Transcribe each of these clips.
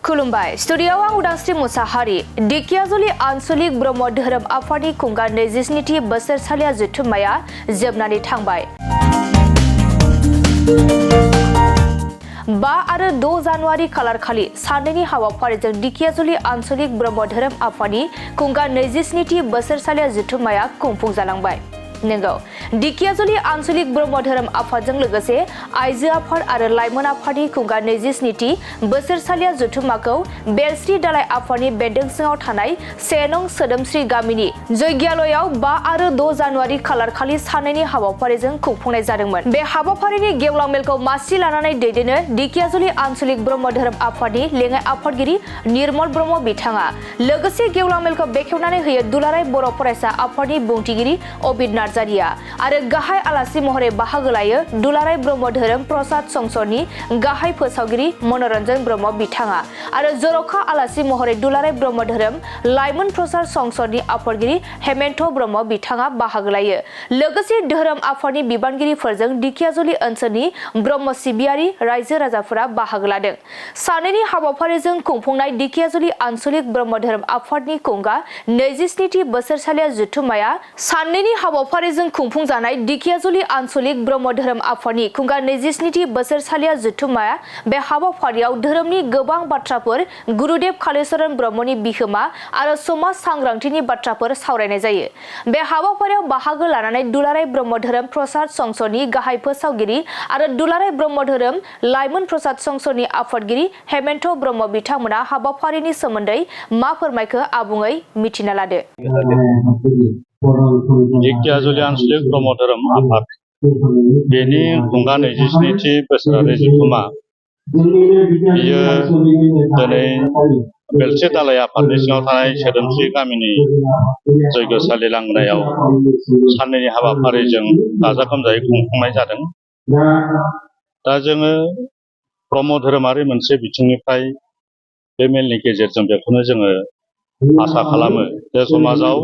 खुलुमबाय स्टुडियोआव आं उदांस्रि मुसाहारि दिकियाजुलि आनसलिक ब्रह्म धोरोम आफादनि खुंगा 27थि बोसोरसालिया जथुम्माया जोबनानै थांबाय। 5 आरो 6 जानुवारि खालारखालि साननैनि हाबाफारिजों दिकियाजुलि आनसलिक ब्रह्म धोरोम आफादनि खुंगा 27थि बोसोरसालिया जथुम्माया खुंफुंजालांबाय। नंगौ दिकियाजुलि आनसलिक ब्रह्म धोरोम आफादजों लोगोसे आइजो आफाद आरो लाइमोन आफादनि खुंगा 27थि बोसोरसालिया जथुम्माखौ बेलस्रि दालाय आफादनि बेन्दों सिङाव थानाय 1 नं सोदोमस्रि गामिनि जयग्यालयाव 5 आरो 6 जानुवारि खालारखालि साननैनि हाबाफारिजों खुंफुंनाय जादोंमोन। बे हाबाफारिनि गेवलां मेलखौ मासि लानानै दैदेनो दिकियाजुलि आनसलिक ब्रह्म धोरोम आफादनि लेङाइ आफादगिरि निर्मल ब्रह्म बिथाङा। लोगोसे गेवलां मेलखौ बेखेवनानै होयो दुलाराय बर' फरायसा आफादनि बुंथिगिरि अबिद नार्जारिया आरो गाहाय आलासि महरै बाहागो लायो दुलाराय ब्रह्म धोरोम प्रसाद संसदनि गाहाय फोसावगिरि मनरन्जन ब्रह्म बिथाङा आरो जर'खा आलासि महरै दुलाराय ब्रह्म धोरोम लाइमोन प्रसाद संसदनि आफादगिरि हेमेन्थ ब्रह्म बिथाङा बाहागो लायो। लोगोसे धोरोम आफादनि बिबानगिरिफोरजों दिकियाजुलि ओनसोलनि ब्रह्म सिबियारि रायजो राजाफोरा बाहागो लादों। सानैनि हाबाफारिजों खुंफुंनाय दिकियाजुलि आनसलिक ब्रह्म धोरोम आफादनि खुंगा 27थि बोसोरसालिया जथुम्माया साननैनि हाबाफारिजों खुंफुंजानाय दिकियाजुलि आनसलिक ब्रह्म धोरोम आफादनि खुंगा 27थि बोसोरसालिया जथुम्माया बे हाबाफारियाव धोरोमनि गोबां बाथ्राफोर गुरुदेव कालीचरण ब्रह्मनि बिहोमा आरो समाज सांग्रांथिनि बाथ्राफोर सावरायनाय जायो। बे हाबाफारियाव बाहागो लानानै दुलाराय ब्रह्म धोरोम प्रसाद संसदनि गाहाय फोसावगिरि आरो दुलाराय ब्रह्म धोरोम लाइमोन प्रसाद संसदनि आफादगिरि हेमेन्थ ब्रह्म बिथांमोना हाबाफारिनि सोमोन्दै मा फोरमायखो आबुङै मिथिना लादो। दिकियाजुलि आनसलिक ब्रह्म धोरोम आफाद बेनि खुंगा 27थि बोसोरारि जथुम्मा बियो दिनै बेलस्रि दालाय आफादनि सिङाव थानाय सोदोमस्रि गामिनि जयग'सालि लांगोनायाव साननैनि हाबाफारिजों गाजा गोमजायै खुंफुंनाय जादों। दा जोङो ब्रह्म धोरोमारि मोनसे बिथिंनिफ्राय बे मेलनि गेजेरजों बेखौनो जोङो आसा खालामो जे समाजाव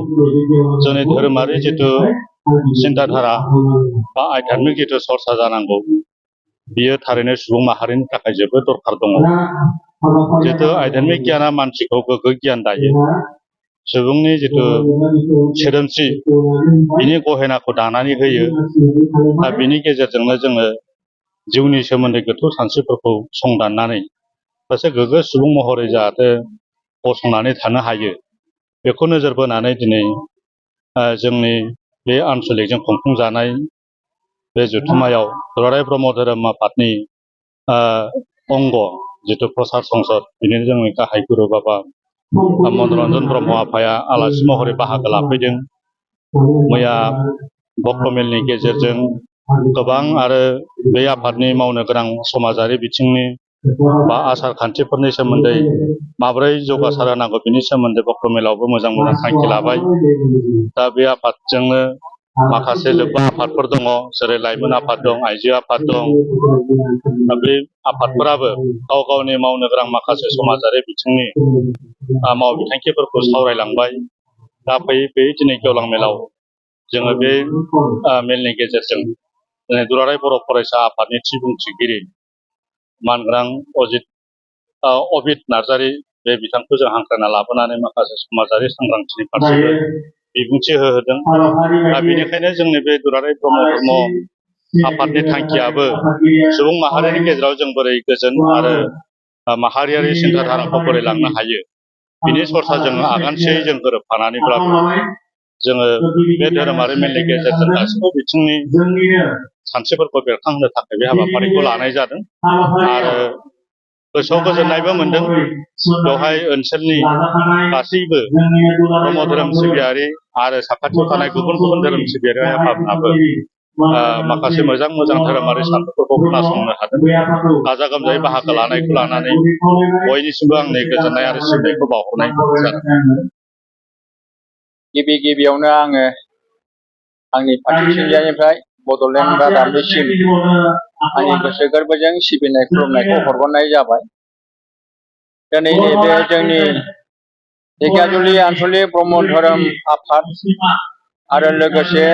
जोंनि धोरोमारि जिथु सिन्ताधारा बा आध्यात्मिक जिथु सरसा जानांगौ बियो थारैनो सुबुं माहारिनि थाखाय जोबोद दरखार दङ। जिथु आध्यात्मिक गियाना मानसिखौ गोग्गो गियान दायो, सुबुंनि जिथु सोदोमस्रि बिनि गहेनाखौ दानानै होयो। दा बिनि गेजेरजोंनो जोङो जिउनि सोमोन्दै गोथौ सानस्रिफोरखौ संदाननानै सासे गोग्गो सुबुं महरै जाहाथे गसंनानै थानो हायो बेखौ नोजोर बोनानै दिनै जोंनि बे आनसलिकजों खुंफुंजानाय बे जथुम्मायाव दुलाराय ब्रह्म धोरोम आफादनि अंग जिथु प्रसाद संसद बिनि जोंनि गाहाय गुरु बाबा मनरन्जन ब्रह्म आफाया आलासि महरै बाहागो लाफैदों। मैया भक्त मेलनि गेजेरजों गोबां आरो बे आफादनि मावनो गोनां समाजारि बिथिंनि बा आसार खान्थिफोरनि सोमोन्दै माबोरै जौगासार होनांगौ बिनि सोमोन्दै भक्त मेलावबो मोजां थांखि लाबाय। दा बे आफादजोंनो माखासे लोब्बा आफादफोर दङ, जेरै लाइमोन आफाद दं, आइजो आफाद दं। दा बे आफादफोराबो गाव गावनि मावनो गोनां माखासे समाजारि बिथिंनि माव बिथांखिफोरखौ सावरायलांबाय। दा फैयै फैयै दिनै गेवलां मेलाव जोङो बे मेलनि गेजेरजों दिनै दुलाराय बर' फरायसा आफादनि थि बुंथिगिरि मानगोनां अबिद नार्जारि बे बिथांखौ जों हांख्रायना लाबोनानै माखासे समाजारि सांग्रांथिनि फारसेबो बिबुंथि होहोदों। दा बेनिखायनो जोंनि बे दुलाराय ब्रह्म धर्म आफादनि थांखियाबो सुबुं माहारिनि गेजेराव जों बोरै गोजोन आरो माहारियारि सिन्ताधाराखौ बोरै लांनो हायो बिनि सरसाजों आगानसेयै जों गोरोबफानानैब्लाबो जोङो बे धोरोमारि मेलनि गेजेरजों गासैबो बिथिंनि सानस्रिफोरखौ बेरखांहोनो थाखाय बे हाबाफारिखौ लानाय जादों। आरो गोसोआव गोजोननायबो मोनदों। बेवहाय ओनसोलनि गासैबो ब्रह्म धोरोम सिबियारि आरो साखाथियाव थानाय गुबुन गुबुन धोरोम सिबियारि आफादनाबो माखासे मोजां मोजां धोरोमारि सानथौफोरखौ खोनासंनो हादों। गाजा गोमजायै बाहागो लानायखौ लानानै बयनिसिमबो आंनि गोजोननाय आरो सिबिनायखौ बावहरनाय जादों। गिबियावनो आङो आंनि फारसेथिंजायनिफ्राय बड'लेण्ड रादाबनिसिम आंनि गोसो गोरबोजों सिबिनाय खुलुमनायखौ हरग्रोनाय जाबाय। दिनैनि बे जोंनि दिकियाजुलि आनसलिक ब्रह्म धोरोम आफाद आरो लोगोसे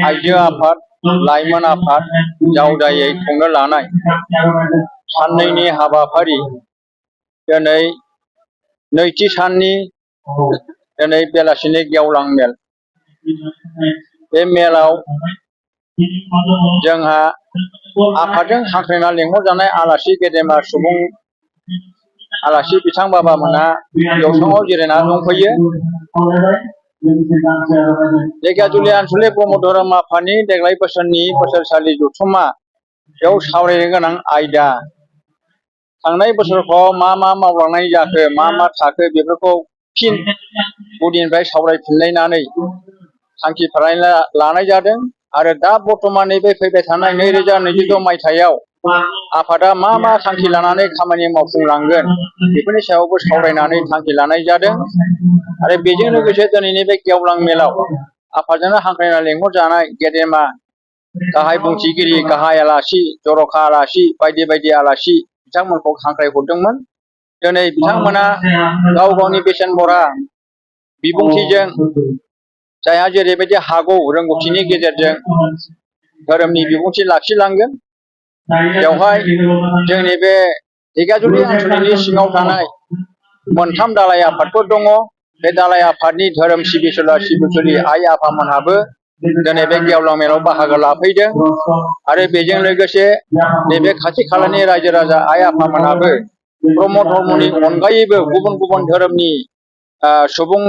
आइजो आफाद, लाइमोन आफाद जावजायै खुंनो लानाय साननैनि हाबाफारि दिनै नैथि साननि दिनै बेलासिनि गेवलां मेल बे मेलाव जोंहा आफादजों हांख्रायना लेंहरजानाय आलासि गेदेमा सुबुं आलासि बिथां बाबामोना जौसाङाव जिरायना दंफैयो। ढेकियाजुलि आनसलिक ब्रह्म धोरोम आफादनि देग्लाय बोसोरनि बोसोरसालि जथुम्मा बेयाव सावरायनो गोनां आयदा थांनाय बोसोरफ्राव मा मावलांनाय जाखो मा थाखो बेफोरखौ फिन गुदिनिफ्राय सावरायफिनलायनानै थांखि लानाय जादों आरो दा बर्थमान नैबे फैबाय थानाय 2026 मायथाइयाव आफादा मा थांखि लानानै खामानि मावफुंलांगोन बेफोरनि सायावबो सावरायनानै थांखि लानाय जादों आरो बेजों लोगोसे दिनैनि बे गेवलां मेलाव आफादजोंनो हांख्रायना लेंहरजानाय गेदेमा गाहाय बुंथिगिरि गाहाय आलासि जर'खा आलासि बायदि बायदि आलासि बिथांमोनखौ हांख्रायहरदोंमोन। दिनै बिथांमोना गाव गावनि बेसेन बरा बिबुंथिजों जायहा जेरैबायदि हागौ रोंगौथिनि गेजेरजों धोरोमनि बिबुंथि लाखिलांगोन। बेवहाय जोंनि बे ढेकियाजुलि ओनसोलनि सिङाव थानाय मोनथाम दालाय आफादफोर दङ। बे दालाय आफादनि धोरोम सिबिसुला आइ आफामोनहाबो दिनै बे गेवलां मेलाव बाहागो लाफैदों आरो बेजों लोगोसे नैबे खाथि खालानि रायजो राजा आइ आफामोनहाबो ब्रह्म धर्मनि अनगायैबो गुबुन गुबुन धोरोमनि सुबुं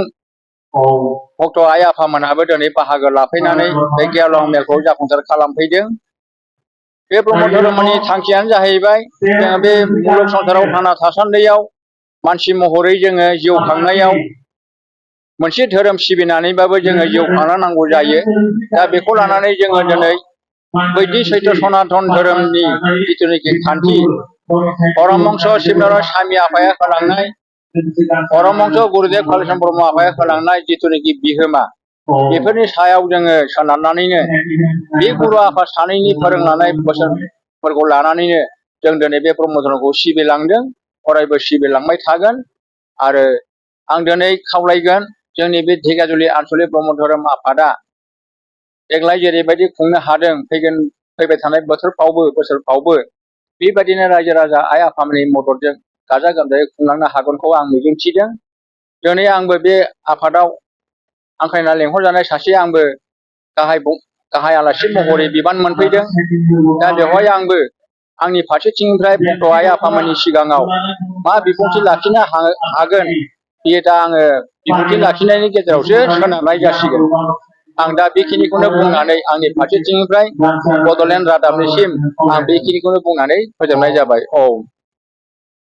भक्त आइ आफामोनहाबो दिनै बाहागो लाफैनानै बे गेवलां मेलखौ जाफुंसार खालामफैदों। बे ब्रह्म धर्मनि थांखियानो जाहैबाय जोङो बे मुलुग संसाराव थांना थासान्दियाव मानसि महरै जोङो जिउ खांनायाव मोनसे धोरोम सिबिनानैबाबो जोङो जिउ खांलांनांगौ जायो। दा बेखौ लानानै जोङो दिनै बैदिक सैत्य सनातन धोरोमनि जिथुनाखि खान्थि परमहंस शिबनारायण स्वामी आफाया होलांनाय परमहंस गुरुदेव कालिचरण ब्रह्म आफाया होलांनाय जिथुनाखि बिहोमा बेफोरनि सायाव जोङो सोनारनानैनो बे गुरु आफा सानैनि फोरोंलांनाय बोसोनफोरखौ लानानैनो जों दिनै बे ब्रह्म धर्मखौ सिबिलांदों अरायबो सिबिलांबाय थागोन। आरो आं दिनै खावलायगोन जोंनि बे ढेकियाजुलि आनसलिक ब्रह्म धोरोम आफादा देग्लाय जेरैबायदि खुंनो हादों फैबाय थानाय बोसोरफ्रावबो बेबायदिनो रायजो राजा आइ आफामोननि मददजों गाजा गोमजायै खुंलांनो हागोनखौ आं मिजिंथिदों। दिनै आंबो बे आफादाव हांख्रायना लेंहरजानाय सासे आंबो गाहाय आलासि महरै बिबान मोनफैदों। दा बेवहाय आंबो आंनि फारसेथिंनिफ्राय भक्त आइ आफामोननि सिगाङाव मा बिबुंथि लाखिनो हागोन बेयो दा आङो बिबुंथि लाखिनायनि गेजेरावसो सोनारनाय जासिगोन। आं दा बेखिनिखौनो बुंनानै आंनि फारसेथिंनिफ्राय बड'लेण्ड रादाबनिसिम आं बेखिनिखौनो बुंनानै फोजोबनाय जाबाय। औ।